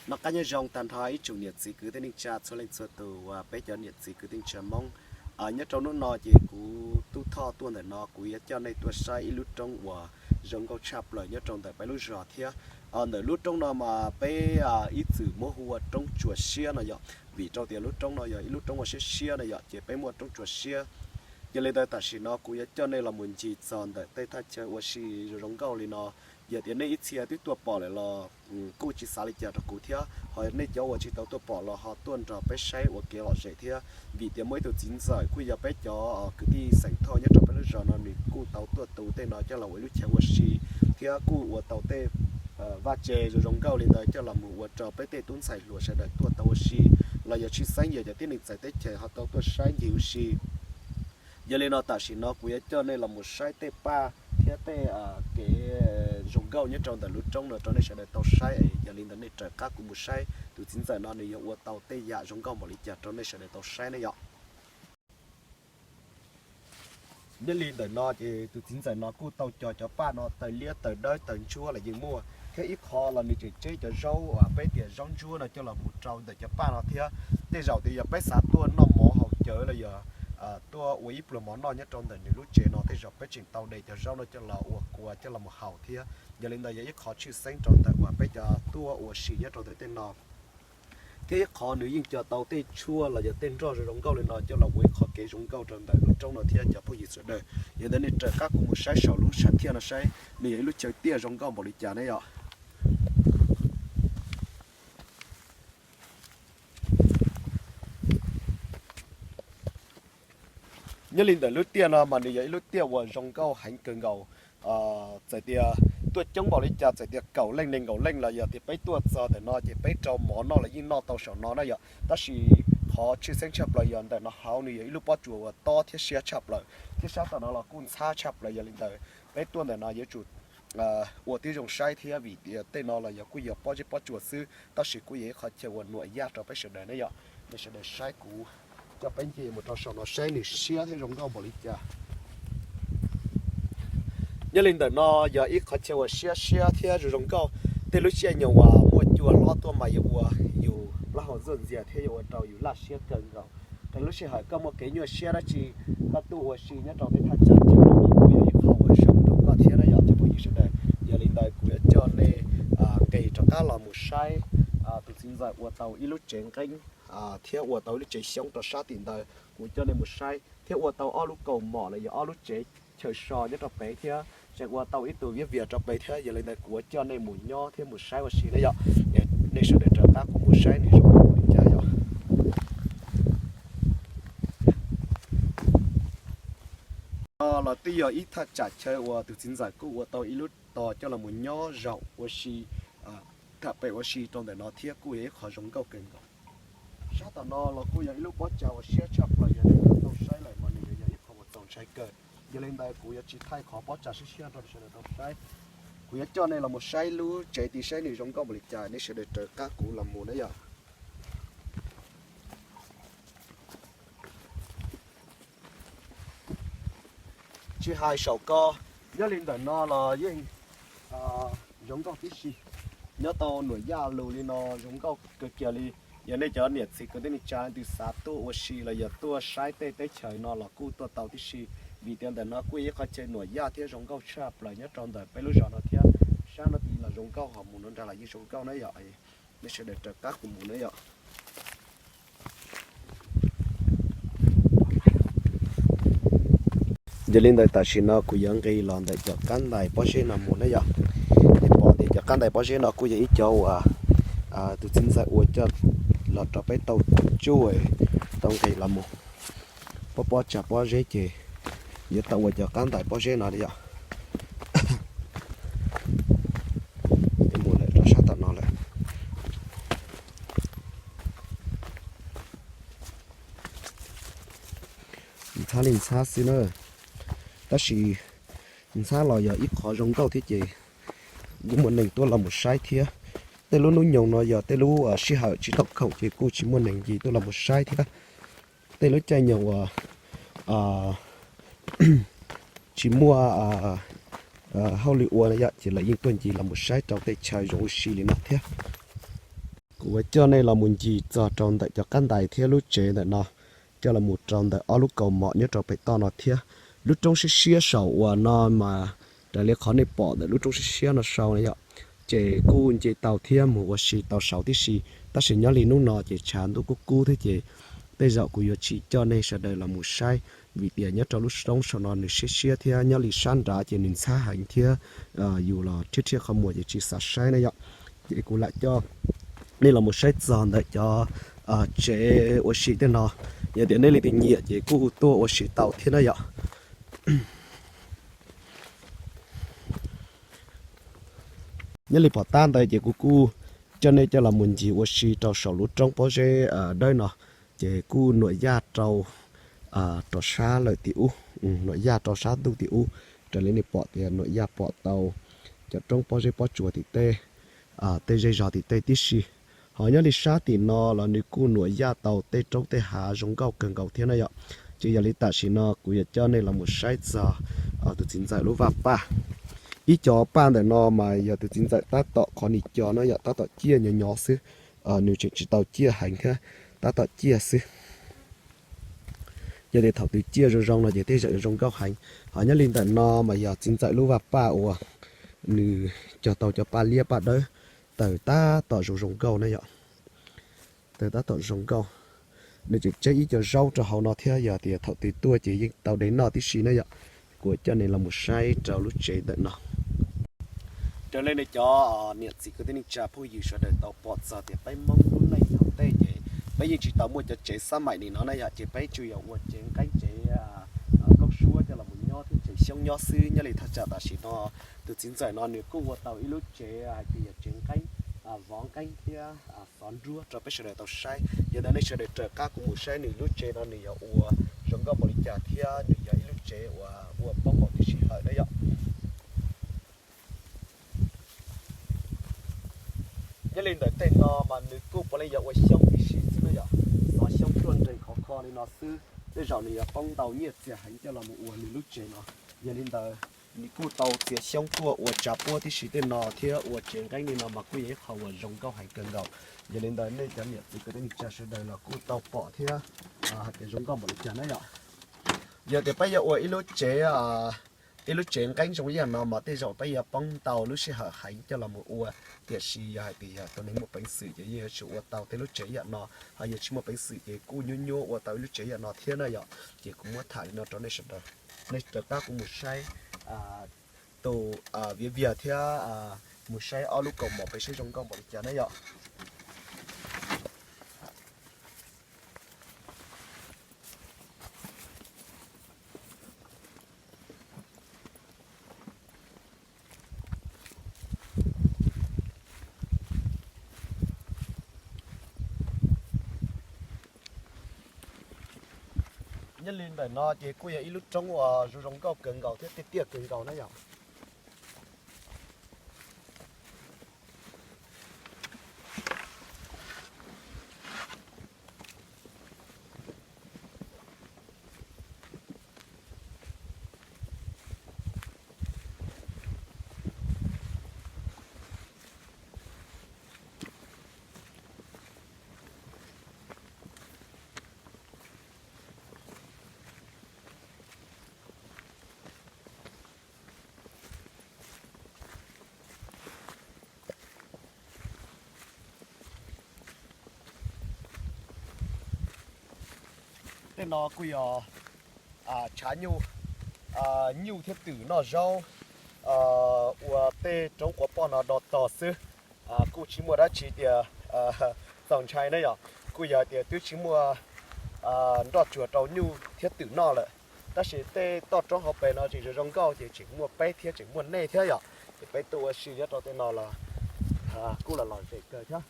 Noj qab nyob zoo tag nrho ib tsoom niam txiv kwv tij neej tsa txhua leej txhua tus uas peb cov niam txiv kwv tij neej tsa Hmoob. Nyob rau hnub no ces kuv Tub Thoj tuaj ntawm no kuv yuav coj nej tuaj saib ib lub roob uas zoo nkauj tshaj plaws nyob rau ntawm peb lub zos thiab. Ntawm lub roob no mas peb ib txwm muab hu ua roob Tsuas Siab no yom, vim rau tias lub roob no yog ib lub roob uas siab siab no yom, ces peb muab roob Tsuas Siab. Yog li ntawd tam sim no kuv yuav coj nej los mus ncig txog ntawm tej thaj chaw ua si zoo zoo nkauj li no. Yog tias nej ib txhia twb tuaj pom lawm los kuj tsis xav li cas rau kuv thiab, ho nej cov uas tsis tau tuaj pom los ho tuaj nrog peb saib ua kev lom zem thiab. Vim tias muaj ib tug txiv ntxawm kuj yog peb cov kwv tij xeem Thoj nyob rau peb lub zos no nws kuj tau tuaj tu tej no coj los ua ib lub chaw ua si, thiab kuj ua tau tej vaj tse zoo zoo nkauj li ntawd coj los mus ua rau peb tej tub ntxhais hluas sawv daws tuaj tau ua si, los yog tshwj xeeb yog cov tib neeg txawv teb chaws ho tau tuaj saib ncig ua si. Yog li no tam sim no kuv yuav coj nej los mus saib tej paj thiab tej kev zoo nkauj nyob rau ntawm lub roob no rau nej sawv daws tau saib. Yog li ntawd nej raws qab kuv mus saib tus txiv ntxawm no nws yuav ua tau tej yam zoo nkauj npaum li cas rau nej sawv daws tau saib ne yom. Nyob li ntawm no ces tus txiv ntxawm no kuj tau cog cov paj no taws liab taws dawb taws ntsuab los yeej muaj, thiab ib qho los nws tseem tseb cov zaub uas peb tias zaub ntsuab no coj los mus rau ntawm cov paj no thiab. Tej zaum tias yog peb xav tuaj noj mov haus cawv los yog tuaj ua ib pluag mov noj nyob rau ntawm nws lub tsev no tej zaum peb tseem tau de cov zaub no coj los ua kua coj los mus haus thiab. Yog li ntawd yog ib qho tshwj xeeb rau ntawm uas peb cov tuaj ua si nyob rau ntawm tej no. Thiab ib qho nws yeej cog tau tej tshuaj los yog tej nroj zoo zoo nkauj li no coj los ua ib qho kev zoo nkauj rau ntawm lub roob no thiab cov phooj ywg sawv daws. Yog ntawd nej raws qab kuv mus saib saum lub sam thiaj no saib nws yog ib lub chaw tiaj zoo nkauj npaum li cas ne yom. Nyob li ntawm lub tiaj no mas nws yog ib lub tiaj uas zoo nkauj heev kawg nkaus. Txawm tias tuaj coob npaum li cas, txawm tias kaum leej nees nkaum leej los yog tias peb tuaj txog ntawm no ces peb rau mov noj los yeej noj tau saum no na yom. Tab sis qhov tshwj xeeb tshaj plaws yog ntawm no hauv nws yog ib lub pob tsuas uas tob thiab siab tshaj plaws, thiab sab tom no los kuj ntxhab tshaj plaws. Yog li ntawd peb tuaj ntawm no yuav tsum ua tib zoo saib thiab vim tias tej no los yog kuj yog pob zeb pob tsuas xwb, tab sis kuj yog ib qho chaw uas nuam yaj rau peb sawv daws ne yom. Nej sawv daws saib kuv coj peb nce mus rau saum no saib nws siab thiab zoo nkauj npaum li cas. Nyob li ntawm no yog ib qho chaw uas siab siab thiab zoo zoo nkauj. Tej lub caij nyoog uas muaj cua hlob tuaj mas yuav ua yus plaub hau ntxuaj ntxias thiab yuav ua rau yus laj siab kawg nkaus. Qee lub sij hawm koj muaj kev nyuaj siab dab tsi, koj tuaj ua si nyob rau tej thaj chaw chaw no kuj yog ib qho uas zoo rau koj thiab na yom cov phooj ywg sawv daws. Yog li ntawd kuv yuav coj nej nqis rov qab los mus saib tus txiv ntxawm ua tau ib lub tsev nqeeb thiab ua tau ib lub tsev xyoob rau sab tim ntawd. Kuv coj nej mus saib thiab ua tau ob lub kaus mom los yog ob lub tsev chaw so nyob rau pem thiab tseem ua tau ib tug viab vias rau pem thiab. Yog li ntawd kuv yuav coj nej mus nyob thiab mus saib ua si na yom. Nej sawv daws raws qab kuv mus saib nws zoo li cas yom. No los twb yog ib thaj tsam chaw uas tus txiv ntxawm kuj ua tau ib lub tog coj los mus nyob zaum ua si, tham pem ua si rau ntawm no thiab kuj yog ib qho zoo nkauj kawg nkaus. Sab tom no los kuj yog ib lub pob tsav uas siab tshaj plaws, yog nej tau saib lawm mas nws yuav yog ib qho uas txaus ntshai kawg. Yog li ntawd kuv yuav tsis thaij qhov pob tsav siab siab rau nej sawv daws tau saib. Kuv yuav coj nej los mus saib lub tsev tid saib nws zoo nkauj npaum li cas, nej sawv daws raws qab kuv los mus na yom. Tsis hais saum ko, nyob li ntawm no los yeej zoo nkauj tib si. Nyob tau nuam yaj lug li no zoo nkauj kawg kiag li. Yog nej cov niam txiv kwv tij neej tsa leej twg xav tuaj ua si los yog tuaj saib tej teb chaws no los kuj tuaj tau tib si, vim tias ntawm no kuj yog ib qho chaw nuam yaj thiab zoo nkauj tshaj plaws nyob rau ntawm peb lub zos no thiab. Sab no tid los zoo nkauj, ho mus no nrad los yeej zoo nkauj na yom. Nej sawv daws raws qab kuv mus na yom. Yog li ntawd tam sim no kuv yuav nqis los ntawm cov qab ntais pob zeb no mus na yom. Nej pom tias cov qab ntais pob zeb no kuj yog ib cov uas tus txiv ntxawm ua coj los rau peb tau tsuj tau nqis los mus. Pob pob tsav pob zeb ces yuav tau ua cov qab ntais pob zeb no li yom. Mus lawm rau sab tom no lawm. Ntxhab li ntxhab xwb na, tab sis ntxhab los yog ib qhov zoo nkauj thiab ces kuj muaj neeg tuaj los mus saib thiab. Tej lub hnub nyoog no yog tej lub sij hawm tsis tau khoom ces kuj tsis muaj neeg ncig tuaj los mus saib thiab. Tej lub caij nyoog uas tsis muaj hauj lwm ua yom ces lawv yeej tuaj ncig los mus saib rau tej chaw zoo ua si li no thiab. Kuv yuav coj nej los mus ncig txog rau ntawm cov qab ntais thiab lub tsev ntawm no, coj los mus rau ntawm ob lub kaus mom nyob rau pem toj no thiab. Lub roob siab siab saum uas no mas raws li qhov nej pom ntawm lub roob siab siab no saud na yom, ces kuj nce tau thiab mus ua si tau saud tib si. Tab sis nyob li hnub no ces tshav ntuj kub kub thiab ces tej zaum kuv yuav tsis coj nej sawv daws los mus saib, vim tias nyob rau lub roob saum no nws siab siab thiab nyob li sab nrad ces nws ntxhab heev thiab yus los rhiab rhiab qhov muag ces tsis xav saib na yom. Ces kuv lam coj nej los mus saib txog ntawm cov tsev ua si tej no. Yog tias nej leej twg nyiam ces kuj tuaj ua si tau thiab na yom. Nyob li pom tab ntawd ces kuv kuj coj nej coj los mus ncig ua si rau saum lub roob pob zeb dawb no, ces kuj nuam yaj rau rov sab lawm tim ub, nuam yaj rau sab ntuj tim ub, raws li nej pom tias nuam yaj pom tau cov roob pob zeb pob tsuas tim tej, tej zej zog tim tej tib si. Ho nyob li sab tim no los nws kuj nuam yaj tau tej roob tej hav zoo nkauj kawg nkaus thiab na yom. Ces yog li tam sim no kuv yuav coj nej los mus saib txog tus txiv ntxawm lub vaj paj. Ib co paj ntawm no mas yog tus txiv ntxawm tab tom qhov nis co no yom, tab tom ciaj nyo nyo xwb, nws tseem tsis tau ciaj heev thiab, tab tom ciaj xwb. Yog tias thaum twg ciaj zoo zoo no ces tej zaum yuav zoo nkauj heev. Ho nyob li ntawm no mas yog txiv ntxawm lub vaj paj uas nws cog tau cov paj liab paj dawb, taws tab tom zoo zoo nkauj na yom. Taws tab tom zoo nkauj. Nws tseem tseb ib co zaub rau hauv no thiab, yog tias thaum twg tuaj ces yeej tau de noj tib si na yom. Kuv coj nej los mus saib rau lub tsev ntawm no. Raws li nej cov niam txiv kwv tij neej tsa phooj ywg sawv daws tau pom txog tias peb Hmoob lub neej thaum ntej ces peb yeej tsis tau muaj cov tsev xab maim li no na yom, ces peb tsuas yog ua tsev nqeeb tsev nplooj suab coj los mus nyob thiab tsev xyoob nyob xwb. Nyob li thaj tsam tam sim no tus txiv ntxawm no nws kuj ua tau ib lub tsev hais tias yog tsev nqeeb, vov nqeeb thiab xov nruab rau peb sawv daws tau saib. Yog ntawd nej sawv daws raws qab kuv mus saib nws lub tsev no nws yog ua zoo nkauj npaum li cas thiab nws yog ib lub tsev uas ua poob npaum twg sij hawm na yom. Nyob li ntawm tej no mas nws kuj puav leej yog ua xyoob tib si xwb na yom, xov xyoob ruaj nrees khov kho li no xwb. Tej zaum nws yuav poob ntau nyiaj txiag heev coj los mus ua nws lub tsev no. Yog li ntawd nws kuj tau txiav xyoob tuaj ua tsav puab tib si tej no thiab ua tsev nqeeb li no mas kuj yog ib qho uas zoo nkauj heev kawg nkaus. Yog li ntawd nej cov niam txiv kwv tij neej tsa sawv daws los kuj tau pom thiab hais tias zoo nkauj npaum li cas na yom. Yog tias peb yuav ua ib lub tsev, ib lub tsev nqeeb zoo ib yam no mas tej zaum peb yuav poob ntau lub sij hawm heev coj los mus ua. Tiam sis yog hais tias yog tus neeg muaj peev xwm ces yeej yuav tsum ua tau tej lub tsev yam no, ho yog tsis muaj peev xwm ces kuj nyuaj nyuaj ua tau ib lub tsev yam no thiab na yom. Ces kuv muab tham li no rau nej sawv daws, nej raws qab kuv mus saib tus viav viag thiab mus saib ob lub kaus mom peb saib zoo nkauj npaum li cas na yom. Nyob li ntawm no ces kuj yog ib lub roob uas zoo zoo nkauj kawg nkaus thiab tiaj tiaj kawg nkaus na yom. Tej no kuj yog tshav nyuj, nyuj thiab twm noj zaub ua tej roob quav poj no do tog xwb. Kuj tsis muaj dab tsi tias txaus ntshai na yom, kuj yog tias twb tsis muaj nroj tsuag rau nyuj thiab twm noj lawm. Tab sis tej toj roob hauv pes no tseem zoo zoo nkauj ces tseem muaj peb thiab tseem muaj nej thiab yom, ces peb tuaj ua si nyob rau tej no los kuj los lom zem kawg thiab.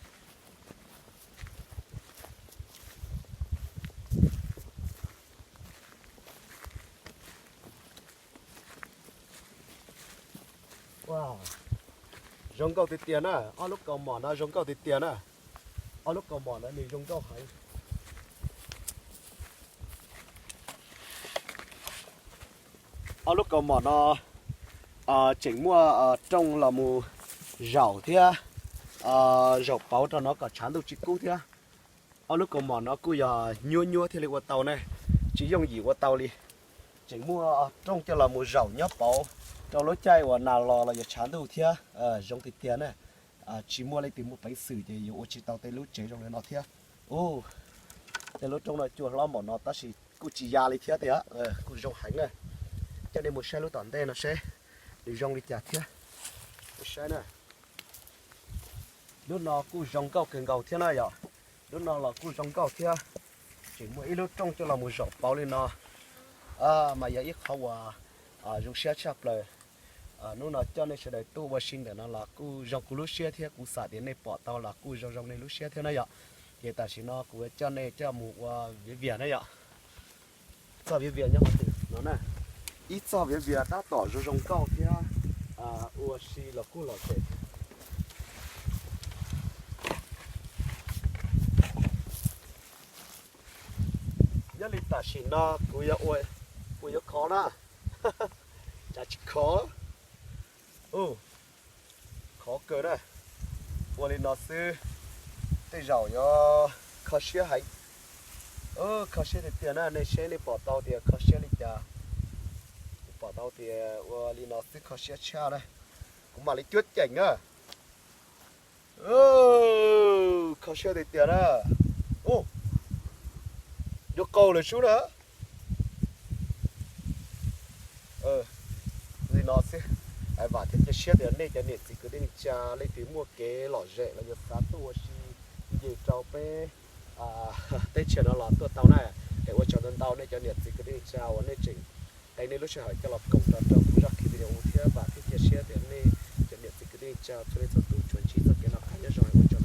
Zoo nkauj tiag tiag na, ob lub kaus mom no zoo nkauj tiag tiag na. Ob lub kaus mom no nws zoo nkauj heev. Ob lub kaus mom no tseem muaj rooj los mus zaum thiab zaum pauv rau no kom tshav ntuj tsis kub thiab. Ob lub kaus mom no kuj yog nyuab nyuab thiaj li ua tau ne, tsis yooj yim ua tau li. Tseem muaj rooj coj los mus zaum nyob pauv rau lub caij uas nas los los yog tshav ntuj thiab. Zoo tiag tiag na. Tsis muaj leej twg muaj peev xwm ces yuav ua tsis tau tej lub tsev zoo li no thiab. Ub, tej lub roob no cua hlob npaum no tab sis kuj tsis ya li thiab tiag, kuj zoo heev na. Coj nej mus saib lub tom ntej no seb nws zoo li cas thiab. Saib na, lub no kuj zoo nkauj kawg nkaus thiab na yom. Lub no los kuj zoo nkauj thiab. Tseem muaj ib lub rooj coj los mus zaum pauv li no, mas yog ib qhov uas zoo siab tshaj plaws. Hnub no coj nej sawv daws tuaj ua si ntawm no los kuj zoo kuv lub siab thiab kuv xam tias nej pom tau los kuj zoo zoo nej lub siab thiab na yom. Ces tam sim no kuv yuav coj nej coj mus ua viav vias na yom. Txoj viav vias nyob qhov twg no na. Ib txoj viav vias tab tom zoo zoo nkauj thiab ua si los kuj lom zem. Nyob li tam sim no kuv yuav ua, kuv yuav khov na. Tsam tsis khov, khov kawg na. Ua li no xwb, tej zaum yuav kho siab heev. Kho siab tiag tiag na, nej seb nej pom tau tias kho siab li cas. Kuv pom tau tias ua li no xwb kho siab tshaj na. Kuv mam li cuab ceem na. Kho siab tiag tiag na. Ub, yuav qaug lawm sub na. Li no xwb, vam thiab cia siab tias nej cov niam txiv kwv tij neej tsa leej twg muaj kev lom zem los yog xav tuaj ua si nce rau peb teb chaws no los tuaj tau na. Es ua tsaug ntau ntau nej cov niam txiv kwv tij neej tsa uas nej tseem qee nej lub sij hawm coj los koom nrog rau kuv zaj video thiab vam thiab cia siab tias nej cov niam txiv kwv tij neej tsa txhua leej txhua tus tsuas ntsib txoj kev noj qab nyob zoo, ua tsaug.